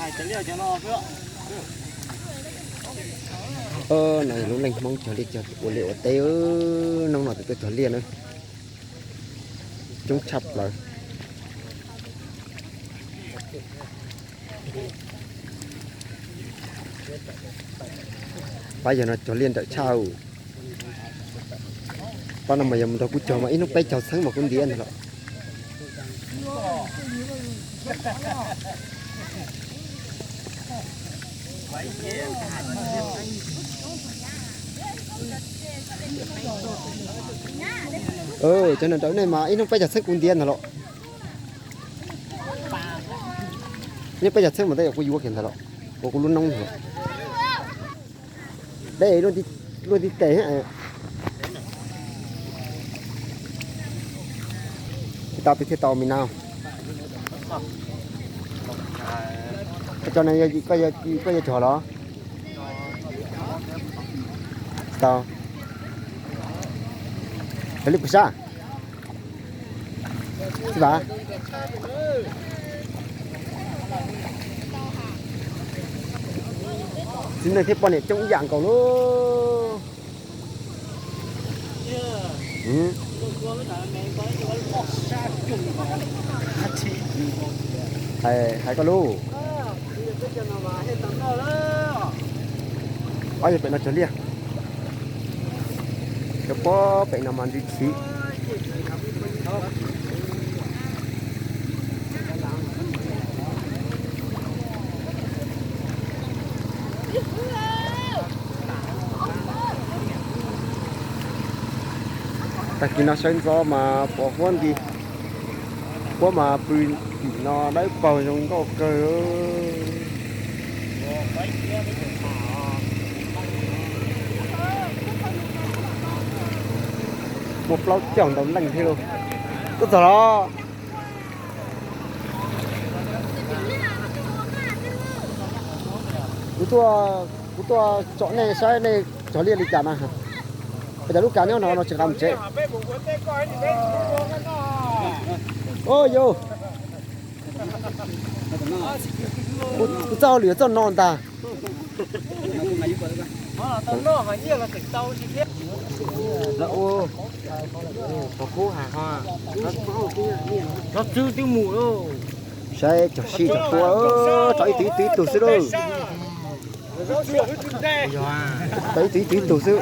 No yog lub neej Hmoob cog liaj cog ua liaj ua teb, hnub no txawm tuaj cog liaj na, coob tshaj plaws. Pab yawg no cog liaj nrawm tshaj. Pab no mas yog mus nrog kuv cog mas ib hnub peb caug txheeb mas kuv ntiav ntag los. Cov nrawm nrawm nej mas ib hnub peb caug txheeb kuv ntiav ntag los. Ib hnub peb caug txheeb mas tej zaum kuv yuav kiag ntag los, ua kuv lub noob ntag los. Dej luaj tib tes. Tsis tau pes thiaj tau me na. Koj cov no koj yuav cog los? Tsis tau. Cog li puas sab? Txiv Vaj, txiv neej thiab poj niam coob ib yam nkaus lauj. Hais koj lub. Ob yog pem no cog liaj. Cov pob pem no mas ntws chiv. Tag kis no saib ntxov mas pom huab nti, huab mas pw tim no dawb paug zoo nkauj kawg. Muaj plaub caug ntau leej thiab lauj. Tuaj txog los? Kuv tuaj, kuv tuaj tsom nej saib nej cog liaj li cas na. Ua cas lub kav nyob no no tsis nqa mus tsev? Yus, kuv txoj hauj lwm txoj no ntag. Saib cog sib cog pua, tso ib tug ib tug ib tug xwb lauj. Tso ib tug ib tug ib tug xwb.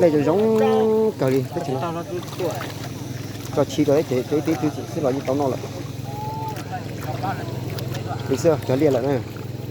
Dej zoo zoo kawg li. Tso tshis rau ces tso ib tug ib tug xwb los yeej tau noj lawm. Li xwb cog liaj lawm na.